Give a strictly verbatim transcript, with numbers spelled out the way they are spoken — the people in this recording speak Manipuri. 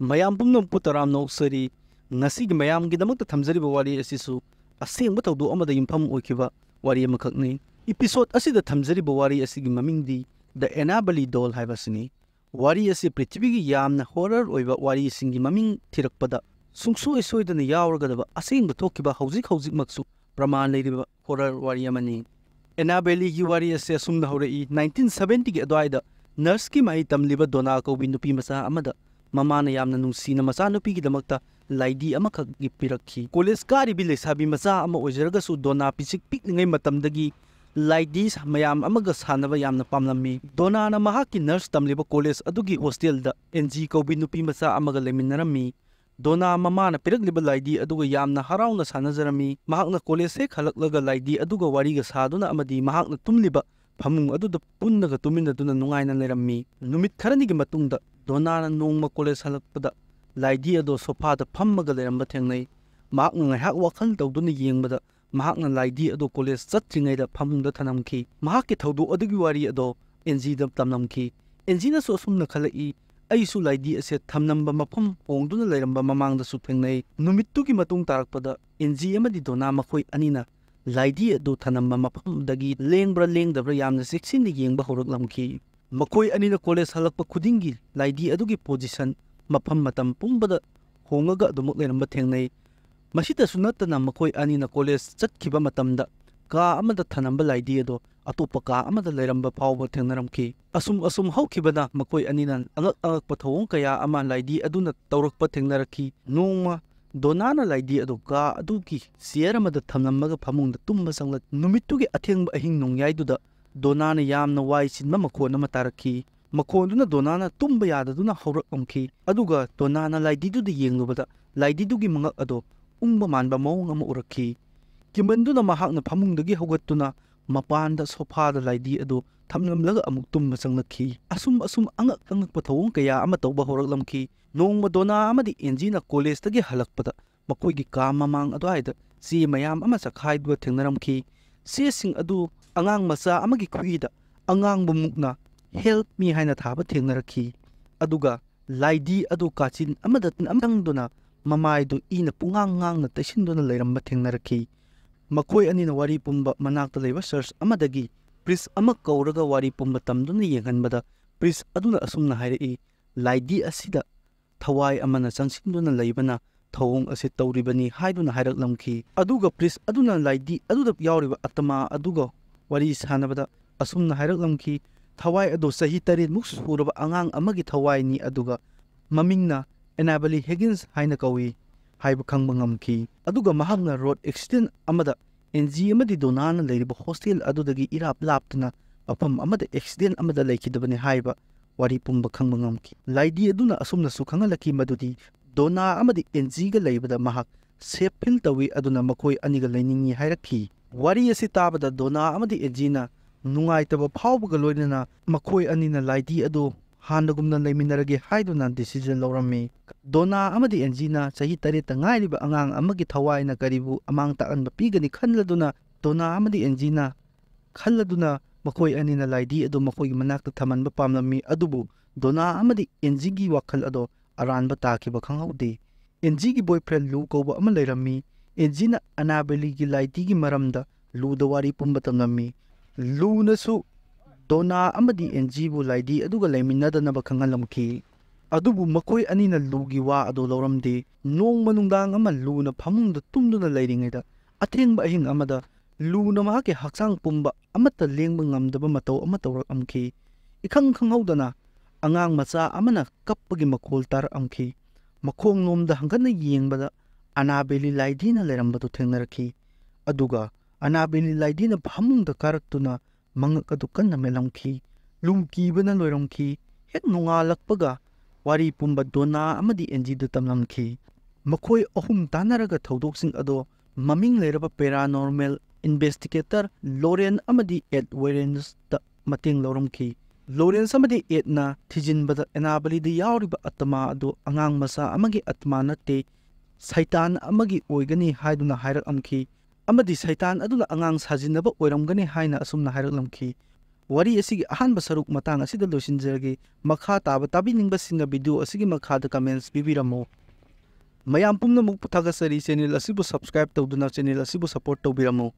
ꯃꯌꯥꯝ ꯄꯨꯝꯅꯃꯛꯄꯨ ꯇꯔꯥꯝꯅ ꯑꯣꯛꯆꯔꯤ꯫ ꯉꯁꯤꯒꯤ ꯃꯌꯥꯝꯒꯤꯗꯃꯛꯇ ꯊꯝꯖꯔꯤꯕ ꯋꯥꯔꯤ ꯑꯁꯤꯁꯨ ꯑꯁꯦꯡꯕ ꯊꯧꯗꯣꯛ ꯑꯃꯗ ꯌꯨꯝꯐꯝ ꯑꯣꯏꯈꯤꯕ ꯋꯥꯔꯤ ꯑꯃꯈꯛꯅꯤ꯫ Episode ꯑꯁꯤꯗ ꯊꯝꯖꯔꯤꯕ ꯋꯥꯔꯤ ꯑꯁꯤꯒꯤ ꯃꯃꯤꯡꯗꯤ The Annabelle Doll ꯍꯥꯏꯕ ꯑꯁꯤꯅꯤ꯫ ꯋꯥꯔꯤ ꯑꯁꯤ ꯄ꯭ꯔꯤꯊꯤꯕꯤꯒꯤ ꯌꯥꯝꯅ horror ꯑꯣꯏꯕ ꯋꯥꯔꯤꯁꯤꯡꯒꯤ ꯃꯃꯤꯡ ꯊꯤꯔꯛꯄꯗ ꯁꯨꯡꯁꯣꯏ ꯁꯣꯏꯗꯅ ꯌꯥꯎꯔꯒꯗꯕ ꯑꯁꯦꯡꯕ ꯊꯣꯛꯈꯤꯕ ꯍꯧꯖꯤꯛ ꯍꯧꯖꯤꯛꯃꯛꯁꯨ ꯄ꯭ꯔꯃꯥꯟ ꯂꯩꯔꯤꯕ horror ꯋꯥꯔꯤ ꯑꯃꯅꯤ꯫ Annabelle ꯒꯤ ꯋꯥꯔꯤ ꯑꯁꯤ ꯑꯁꯨꯝꯅ ꯍꯧꯔꯛꯏ꯫ Nineteen seventy ꯒꯤ ꯑꯗꯨꯋꯥꯏꯗ nurse ꯀꯤ ꯃꯍꯩ ꯇꯝꯂꯤꯕ ꯗꯣꯅꯥ ꯀꯧꯕꯤ ꯅꯨꯄꯤ ꯃꯆꯥ ꯑꯃꯗ ꯃꯃꯥꯅ ꯌꯥꯝꯅ ꯅꯨꯡꯁꯤꯅ ꯃꯆꯥꯅꯨꯄꯤꯒꯤꯗꯃꯛꯇ ꯂꯥꯏꯙꯤ ꯑꯃꯈꯛ ꯄꯤꯔꯛꯈꯤ꯫ College ꯀꯥꯔꯤꯕꯤ ꯂꯩꯁꯥꯕꯤ ꯃꯆꯥ ꯑꯃ ꯑꯣꯏꯖꯔꯒꯁꯨ ꯗꯣꯅꯥ ꯄꯤꯁꯤꯛ ꯄꯤꯛꯂꯤꯉꯩ ꯃꯇꯝꯗꯒꯤ ꯂꯥꯏꯙꯤ ꯃꯌꯥꯝ ꯑꯃꯒ ꯁꯥꯟꯅꯕ ꯌꯥꯝꯅ ꯄꯥꯝꯂꯝꯃꯤ꯫ ꯗꯣꯅꯥꯅ ꯃꯍꯥꯛꯀꯤ nurse ꯇꯝꯂꯤꯕ college ꯑꯗꯨꯒꯤ hostel ꯗ ꯑꯦꯟꯖꯤ ꯀꯧꯕꯤ ꯅꯨꯄꯤ ꯃꯆꯥ ꯑꯃꯒ ꯂꯩꯃꯤꯟꯅꯔꯝꯃꯤ꯫ ꯗꯣꯅꯥ ꯃꯃꯥꯅ ꯄꯤꯔꯛꯂꯤꯕ ꯂꯥꯏꯙꯤ ꯑꯗꯨꯒ ꯌꯥꯝꯅ ꯍꯔꯥꯎꯅ ꯁꯥꯟꯅꯖꯔꯝꯃꯤ꯫ ꯃꯍꯥꯛꯅ college ꯍꯦꯛ ꯍꯜꯂꯛꯂꯒ ꯂꯥꯏꯙꯤ ꯑꯗꯨꯒ ꯋꯥꯔꯤꯒ ꯁꯥꯗꯨꯅ ꯑꯃꯗꯤ ꯃꯍꯥꯛꯅ ꯇꯨꯝꯂꯤꯕ ꯐꯃꯨꯡ ꯑꯗꯨꯗ ꯄꯨꯟꯅꯒ ꯇꯨꯝꯃꯤꯟꯅꯗꯨꯅ ꯅꯨꯡꯉꯥꯏꯅ ꯂꯩꯔꯝꯃꯤ꯫ ꯅꯨꯃꯤꯠ ꯈꯔꯅꯤꯒꯤ ꯃꯇꯨꯡꯗ ꯗꯣꯅꯥꯅ ꯅꯣꯡꯃ college ꯍꯜꯂꯛꯄꯗ ꯂꯥꯏꯙꯤ ꯑꯗꯣ sofa ꯗ ꯐꯝꯃꯒ ꯂꯩꯔꯝꯕ ꯊꯦꯡꯅꯩ꯫ ꯃꯍꯥꯛꯅ ꯉꯥꯏꯍꯥꯛ ꯋꯥꯈꯜ ꯇꯧꯗꯨꯅ ꯌꯦꯡꯕꯗ ꯃꯍꯥꯛꯅ ꯂꯥꯏꯙꯤ ꯑꯗꯨ college ꯆꯠꯇ꯭ꯔꯤꯉꯩꯗ ꯐꯃꯨꯡꯗ ꯊꯅꯝꯈꯤ꯫ ꯃꯍꯥꯛꯀꯤ ꯊꯧꯗꯣꯛ ꯑꯗꯨꯒꯤ ꯋꯥꯔꯤ ꯑꯗꯣ ꯑꯦꯟꯖꯤꯗ ꯇꯝꯂꯝꯈꯤ꯫ ꯑꯦꯟꯖꯤꯅꯁꯨ ꯑꯁꯨꯝꯅ ꯈꯜꯂꯛꯏ, "ꯑꯩꯁꯨ ꯂꯥꯏꯙꯤ ꯑꯁꯦ ꯊꯝꯂꯝꯕ ꯃꯐꯝ ꯍꯣꯡꯗꯨꯅ ꯂꯩꯔꯝꯕ ꯃꯃꯥꯡꯗꯁꯨ ꯊꯦꯡꯅꯩ꯫" ꯅꯨꯃꯤꯠꯇꯨꯒꯤ ꯃꯇꯨꯡ ꯇꯥꯔꯛꯄꯗ ꯑꯦꯟꯖꯤ ꯑꯃꯗꯤ ꯗꯣꯅꯥ ꯃꯈꯣꯏ ꯑꯅꯤꯅ ꯂꯥꯏꯙꯤ ꯑꯗꯨ ꯊꯅꯝꯕ ꯃꯐꯝꯗꯒꯤ ꯂꯦꯡꯕ꯭ꯔꯥ ꯂꯦꯡꯗꯕ꯭ꯔꯥ ꯌꯥꯝꯅ ꯆꯦꯛꯁꯤꯟꯅ ꯌꯦꯡꯕ ꯍꯧꯔꯛꯂꯝꯈꯤ꯫ ꯃꯈꯣꯏ ꯑꯅꯤꯅ college ꯍꯜꯂꯛꯄ ꯈꯨꯗꯤꯡꯒꯤ ꯂꯥꯏꯙꯤ ꯑꯗꯨꯒꯤ position, ꯃꯐꯝ, ꯃꯇꯝ ꯄꯨꯝꯕꯗ ꯍꯣꯡꯉꯒ ꯑꯗꯨꯃꯛ ꯂꯩꯔꯝꯕ ꯊꯦꯡꯅꯩ꯫ ꯃꯁꯤꯗꯁꯨ ꯅꯠꯇꯅ ꯃꯈꯣꯏ ꯑꯅꯤꯅ college ꯆꯠꯈꯤꯕ ꯃꯇꯝꯗ ꯀꯥ ꯑꯃꯗ ꯊꯅꯝꯕ ꯂꯥꯏꯙꯤ ꯑꯗꯣ ꯑꯇꯣꯞꯄ ꯀꯥ ꯑꯃꯗ ꯂꯩꯔꯝꯕ ꯐꯥꯎꯕ ꯊꯦꯡꯅꯔꯝꯈꯤ꯫ ꯑꯁꯨꯝ ꯑꯁꯨꯝ ꯍꯧꯈꯤꯕꯅ ꯃꯈꯣꯏ ꯑꯅꯤꯅ ꯑꯉꯛ ꯑꯉꯛꯄ ꯊꯧꯑꯣꯡ ꯀꯌꯥ ꯑꯃ ꯂꯥꯏꯙꯤ ꯑꯗꯨꯅ ꯇꯧꯔꯛꯄ ꯊꯦꯡꯅꯔꯛꯈꯤ꯫ ꯅꯣꯡꯃ ꯗꯣꯅꯥꯅ ꯂꯥꯏꯙꯤ ꯑꯗꯨ ꯀꯥ ꯑꯗꯨꯒꯤ chair ꯑꯃꯗ ꯊꯝꯂꯝꯃꯒ ꯐꯃꯨꯡꯗ ꯇꯨꯝꯕ ꯆꯪꯂꯛ-, ꯅꯨꯃꯤꯠꯇꯨꯒꯤ ꯑꯊꯦꯡꯕ ꯑꯍꯤꯡ ꯅꯣꯡꯌꯥꯏꯗꯨꯗ ꯗꯣꯅꯥꯅ ꯌꯥꯝꯅ ꯋꯥꯏ ꯆꯤꯟꯕ ꯃꯈꯣꯟ ꯑꯃ ꯇꯥꯔꯛꯈꯤ꯫ ꯃꯈꯣꯟꯗꯨꯅ ꯗꯣꯅꯥꯅ ꯇꯨꯝꯕ ꯌꯥꯗꯗꯨꯅ ꯍꯧꯔꯛꯂꯝꯈꯤ꯫ ꯑꯗꯨꯒ ꯗꯣꯅꯥꯅ ꯂꯥꯏꯙꯤꯗꯨꯗ ꯌꯦꯡꯂꯨꯕꯗ ꯂꯥꯏꯙꯤꯗꯨꯒꯤ ꯃꯉꯛ ꯑꯗꯣ ꯎꯪꯕ ꯃꯥꯟꯕ ꯃꯑꯣꯡ ꯑꯃ ꯎꯔꯛꯈꯤ꯫ ꯀꯤꯃꯟꯗꯨꯅ ꯃꯍꯥꯛꯅ ꯐꯃꯨꯡꯗꯒꯤ ꯍꯧꯒꯠꯇꯨꯅ ꯃꯄꯥꯟꯗ sofa ꯗ ꯂꯥꯏꯙꯤ ꯑꯗꯨ ꯊꯝꯂꯝꯂꯒ ꯑꯃꯨꯛ ꯇꯨꯝꯕ ꯆꯪꯂꯛꯈꯤ꯫ ꯑꯁꯨꯝ ꯑꯁꯨꯝ ꯑꯉꯛ ꯑꯉꯛꯄ ꯊꯧꯑꯣꯡ ꯀꯌꯥ ꯑꯃ ꯇꯧꯕ ꯍꯧꯔꯛꯂꯝꯈꯤ꯫ ꯅꯣꯡꯃ ꯗꯣꯅꯥ ꯑꯃꯗꯤ ꯑꯦꯟꯖꯤꯅ college ꯇꯒꯤ ꯍꯜꯂꯛꯄꯗ ꯃꯈꯣꯏꯒꯤ ꯀꯥ ꯃꯃꯥꯡ ꯑꯗꯨꯋꯥꯏꯗ ꯆꯦ ꯃꯌꯥꯝ ꯑꯃ ꯆꯈꯥꯏꯗꯨꯅ ꯊꯦꯡꯅꯔꯝꯈꯤ꯫ ꯆꯦꯁꯤꯡ ꯑꯗꯨ ꯑꯉꯥꯡ ꯃꯆꯥ ꯑꯃꯒꯤ ꯈꯨꯠꯏꯗ ꯑꯉꯥꯡꯕ ꯃꯨꯛꯅ "Help me" ꯍꯥꯏꯅ ꯊꯥꯕ ꯊꯦꯡꯅꯔꯛꯈꯤ꯫ ꯑꯗꯨꯒ ꯂꯥꯏꯙꯤ ꯑꯗꯨ ꯀꯥꯆꯤꯟ ꯑꯃꯗ ꯆꯪꯗꯨꯅ ꯃꯃꯥꯏꯗꯨ ꯏꯅ ꯄꯨꯡꯉꯥꯡ ꯉꯥꯡꯅ ꯇꯩꯁꯤꯟꯗꯨꯅ ꯂꯩꯔꯝꯕ ꯊꯦꯡꯅꯔꯛꯈꯤ꯫ ꯃꯈꯣꯏ ꯑꯅꯤꯅ ꯋꯥꯔꯤ ꯄꯨꯝꯕ ꯃꯅꯥꯛꯇ ꯂꯩꯕ ꯆꯔꯆ ꯑꯃꯗꯒꯤ ꯄ꯭ꯔꯤꯁ ꯑꯃ ꯀꯧꯔꯒ ꯋꯥꯔꯤ ꯄꯨꯝꯕ ꯇꯝꯗꯨꯅ ꯌꯦꯡꯍꯟꯕꯗ, ꯄ꯭ꯔꯤꯁ ꯑꯗꯨꯅ ꯑꯁꯨꯝꯅ ꯍꯥꯏꯔꯛꯏ, "ꯂꯥꯏꯙꯤ ꯑꯁꯤꯗ ꯊꯋꯥꯏ ꯑꯃꯅ ꯆꯪꯁꯤꯟꯗꯨꯅ ꯂꯩꯕꯅ ꯊꯧꯑꯣꯡ ꯑꯁꯤ ꯇꯧꯔꯤꯕꯅꯤ" ꯍꯥꯏꯗꯨꯅ ꯍꯥꯏꯔꯛꯂꯝꯈꯤ꯫ ꯑꯗꯨꯒ ꯄ꯭ꯔꯤꯁ ꯑꯗꯨꯅ ꯂꯥꯏꯙꯤ ꯑꯗꯨꯗ ꯌꯥꯎꯔꯤꯕ ꯑꯇꯃꯥ ꯑꯗꯨꯒ ꯋꯥꯔꯤ ꯁꯥꯟꯅꯕꯗ ꯑꯁꯨꯝꯅ ꯍꯥꯏꯔꯛꯂꯝꯈꯤ, "ꯊꯋꯥꯏ ꯑꯗꯨ ꯆꯍꯤ ꯇꯔꯦꯠꯃꯨꯛ ꯁꯨꯔꯕ ꯑꯉꯥꯡ ꯑꯃꯒꯤ ꯊꯋꯥꯏꯅꯤ, ꯑꯗꯨꯒ ꯃꯃꯤꯡꯅ ꯑꯦꯅꯥꯕꯦꯂꯤ ꯍꯤꯒꯤꯟꯁ ꯍꯥꯏꯅ ꯀꯧꯏ" ꯍꯥꯏꯕ ꯈꯪꯕ ꯉꯝꯈꯤ꯫ ꯑꯗꯨꯒ ꯃꯍꯥꯛꯅ ꯔꯣꯗ ꯑꯦꯛꯁꯤꯗꯦꯟ ꯑꯃꯗ ꯑꯦꯟꯖꯤ ꯑꯃꯗꯤ ꯗꯣꯅꯥꯅ ꯂꯩꯔꯤꯕ ꯍꯣꯁꯇꯦꯜ ꯑꯗꯨꯗꯒꯤ ꯏꯔꯥꯞ ꯂꯥꯞꯇꯅ ꯃꯐꯝ ꯑꯃꯗ ꯑꯦꯛꯁꯤꯗꯦꯟ ꯑꯃꯗ ꯂꯩꯈꯤꯗꯕꯅꯤ ꯍꯥꯏꯕ ꯋꯥꯔꯤ ꯄꯨꯝꯕ ꯈꯪꯕ ꯉꯝꯈꯤ꯫ ꯂꯥꯏꯙꯤ ꯑꯗꯨꯅ ꯑꯁꯨꯝꯅꯁꯨ ꯈꯪꯍꯜꯂꯛꯈꯤ ꯃꯗꯨꯗꯤ ꯗꯣꯅꯥ ꯑꯃꯗꯤ ꯑꯦꯟꯖꯤꯒ ꯂꯩꯕꯗ ꯃꯍꯥꯛ ꯁꯦꯐ ꯐꯤꯜ ꯇꯧꯏ, ꯑꯗꯨꯅ ꯃꯈꯣꯏ ꯑꯅꯤꯒ ꯂꯩꯅꯤꯡꯏ ꯍꯥꯏꯔꯛꯈꯤ꯫ ꯋꯥꯔꯤ ꯑꯁꯤ ꯇꯥꯕꯗ ꯗꯣꯅꯥ ꯑꯃꯗꯤ ꯑꯦꯟꯖꯤꯅ ꯅꯨꯡꯉꯥꯏꯇꯕ ꯐꯥꯎꯕꯒ ꯂꯣꯏꯅꯅ ꯃꯈꯣꯏ ꯑꯅꯤꯅ ꯂꯥꯏꯙꯤ ꯑꯗꯨ ꯍꯥꯟꯅꯒꯨꯝꯅ ꯂꯩꯃꯤꯟꯅꯔꯒꯦ ꯍꯥꯏꯗꯨꯅ ꯗꯤꯁꯤꯖꯟ ꯂꯧꯔꯝꯃꯤ꯫ ꯗꯣꯅꯥ ꯑꯃꯗꯤ ꯑꯦꯟꯖꯤꯅ ꯆꯍꯤ ꯇꯔꯦꯠꯇ ꯉꯥꯏꯔꯤꯕ ꯑꯉꯥꯡ ꯑꯃꯒꯤ ꯊꯋꯥꯏꯅ ꯀꯔꯤꯕꯨ ꯑꯃꯥꯡ ꯇꯥꯛꯍꯟꯕ ꯄꯤꯒꯅꯤ ꯈꯜꯂꯗꯨꯅ, ꯗꯣꯅꯥ ꯑꯃꯗꯤ ꯑꯦꯟꯖꯤꯅ ꯈꯜꯂꯗꯨꯅ ꯃꯈꯣꯏ ꯑꯅꯤꯅ ꯂꯥꯏꯙꯤ ꯑꯗꯨ ꯃꯈꯣꯏꯒꯤ ꯃꯅꯥꯛꯇ ꯊꯝꯍꯟꯕ ꯄꯥꯝꯂꯝꯃꯤ꯫ ꯑꯗꯨꯕꯨ ꯗꯣꯅꯥ ꯑꯃꯗꯤ ꯑꯦꯟꯖꯤꯒꯤ ꯋꯥꯈꯜ ꯑꯗꯣ ꯑꯔꯥꯟꯕ ꯇꯥꯈꯤꯕ ꯈꯪꯍꯧꯗꯦ꯫ ꯑꯦꯟꯖꯤꯒꯤ ꯕꯣꯏꯐ꯭ꯔꯦꯟ ꯂꯨ ꯀꯧꯕ ꯑꯃ ꯂꯩꯔꯝꯃꯤ꯫ ꯑꯦꯟꯖꯤꯅ ꯑꯅꯥꯕꯦꯂꯤꯒꯤ ꯂꯥꯏꯙꯤꯒꯤ ꯃꯔꯝꯗ ꯂꯨꯗ ꯋꯥꯔꯤ ꯄꯨꯝꯕ ꯇꯝꯂꯝꯃꯤ꯫ ꯂꯨꯅꯁꯨ ꯗꯣꯅꯥ ꯑꯃꯗꯤ ꯑꯦꯟꯖꯤꯕꯨ ꯂꯥꯏꯙꯤ ꯑꯗꯨꯒ ꯂꯩꯃꯤꯟꯅꯗꯅꯕ ꯈꯪꯍꯜꯂꯝꯈꯤ꯫ ꯑꯗꯨꯕꯨ ꯃꯈꯣꯏ ꯑꯅꯤꯅ ꯂꯨꯒꯤ ꯋꯥ ꯑꯗꯨ ꯂꯧꯔꯝꯗꯦ꯫ ꯅꯣꯡꯃ ꯅꯨꯡꯗꯥꯡ ꯑꯃ ꯂꯨꯅ ꯐꯃꯨꯡꯗ ꯇꯨꯝꯗꯨꯅ ꯂꯩꯔꯤꯉꯩꯗ, ꯑꯊꯦꯡꯕ ꯑꯍꯤꯡ ꯑꯃꯗ ꯂꯨꯅ ꯃꯍꯥꯛꯀꯤ ꯍꯛꯆꯥꯡ ꯄꯨꯝꯕ ꯑꯃꯠꯇ ꯂꯦꯡꯕ ꯉꯝꯗꯕ ꯃꯇꯧ ꯑꯃ ꯇꯧꯔꯛꯂꯝꯈꯤ꯫ ꯏꯈꯪ ꯈꯪꯍꯧꯗꯅ ꯑꯉꯥꯡ ꯃꯆꯥ ꯑꯃꯅ ꯀꯞꯄꯒꯤ ꯃꯈꯣꯜ ꯇꯥꯔꯛꯂꯝꯈꯤ꯫ ꯃꯈꯣꯡꯂꯣꯝꯗ ꯍꯪꯒꯠꯅ ꯌꯦꯡꯕꯗ ꯑꯅꯥꯕꯦꯂꯤ ꯂꯥꯏꯙꯤꯅ ꯂꯩꯔꯝꯕꯗꯨ ꯊꯦꯡꯅꯔꯛꯈꯤ꯫ ꯑꯗꯨꯒ ꯑꯅꯥꯕꯦꯂꯤ ꯂꯥꯏꯙꯤꯅ ꯐꯃꯨꯡꯗ ꯀꯥꯔꯛꯇꯨꯅ ꯃꯉꯛ ꯑꯗꯨ ꯀꯟꯅ ꯃꯦꯠꯂꯝꯈꯤ꯫ ꯂꯨ ꯀꯤꯕꯅ ꯂꯣꯏꯔꯝꯈꯤ꯫ ꯍꯦꯛ ꯅꯣꯡꯉꯥꯜꯂꯛꯄꯒ ꯋꯥꯔꯤ ꯄꯨꯝꯕ ꯗꯣꯅꯥ ꯑꯃꯗꯤ ꯑꯦꯟꯖꯤꯗ ꯇꯝꯂꯝꯈꯤ꯫ ꯃꯈꯣꯏ ꯑꯍꯨꯝ ꯇꯥꯟꯅꯔꯒ ꯊꯧꯗꯣꯛꯁꯤꯡ ꯑꯗꯣ ꯃꯃꯤꯡ ꯂꯩꯔꯕ ꯄꯦꯔꯥꯅꯣꯔꯃꯦꯜ ꯏꯟꯚꯦꯁꯇꯤꯒꯦꯇꯔ ꯂꯣꯔꯦꯟ ꯑꯃꯗꯤ ꯑꯦꯗ ꯋꯦꯔꯦꯟꯁꯇ ꯃꯇꯦꯡ ꯂꯧꯔꯝꯈꯤ꯫ ꯂꯣꯔꯦꯟꯁ ꯑꯃꯗꯤ ꯑꯦꯗꯅ ꯊꯤꯖꯤꯟꯕꯗ ꯑꯦꯅꯥꯕꯂꯤꯗ ꯌꯥꯎꯔꯤꯕ ꯑꯇꯃꯥ ꯑꯗꯨ ꯑꯉꯥꯡ ꯃꯆꯥ ꯑꯃꯒꯤ ꯑꯇꯃꯥ ꯅꯠꯇꯦ, ꯁꯩꯇꯥꯟ ꯑꯃꯒꯤ ꯑꯣꯏꯒꯅꯤ ꯍꯥꯏꯗꯨꯅ ꯍꯥꯏꯔꯛꯂꯝꯈꯤ꯫ ꯑꯃꯗꯤ ꯁꯩꯇꯥꯟ ꯑꯗꯨꯅ ꯑꯉꯥꯡ ꯁꯥꯖꯤꯟꯅꯕ ꯑꯣꯏꯔꯝꯒꯅꯤ ꯍꯥꯏꯅ ꯑꯁꯨꯝꯅ ꯍꯥꯏꯔꯛꯂꯝꯈꯤ꯫ ꯋꯥꯔꯤ ꯑꯁꯤꯒꯤ ꯑꯍꯥꯟꯕ ꯁꯔꯨꯛ ꯃꯇꯥꯡ ꯑꯁꯤꯗ ꯂꯣꯏꯁꯤꯟꯖꯔꯒꯦ꯫ ꯃꯈꯥ ꯇꯥꯕ ꯇꯥꯕꯤꯅꯤꯡꯕꯁꯤꯡꯅ video ꯑꯁꯤꯒꯤ ꯃꯈꯥꯗ comments ꯄꯤꯕꯤꯔꯝꯃꯨ꯫ ꯃꯌꯥꯝ ꯄꯨꯝꯅꯃꯛꯄꯨ ꯊꯥꯒꯠꯆꯔꯤ꯫ Channel ꯑꯁꯤꯕꯨ subscribe ꯇꯧꯗꯨꯅ channel ꯑꯁꯤꯕꯨ support ꯇꯧꯕꯤꯔꯝꯃꯨ꯫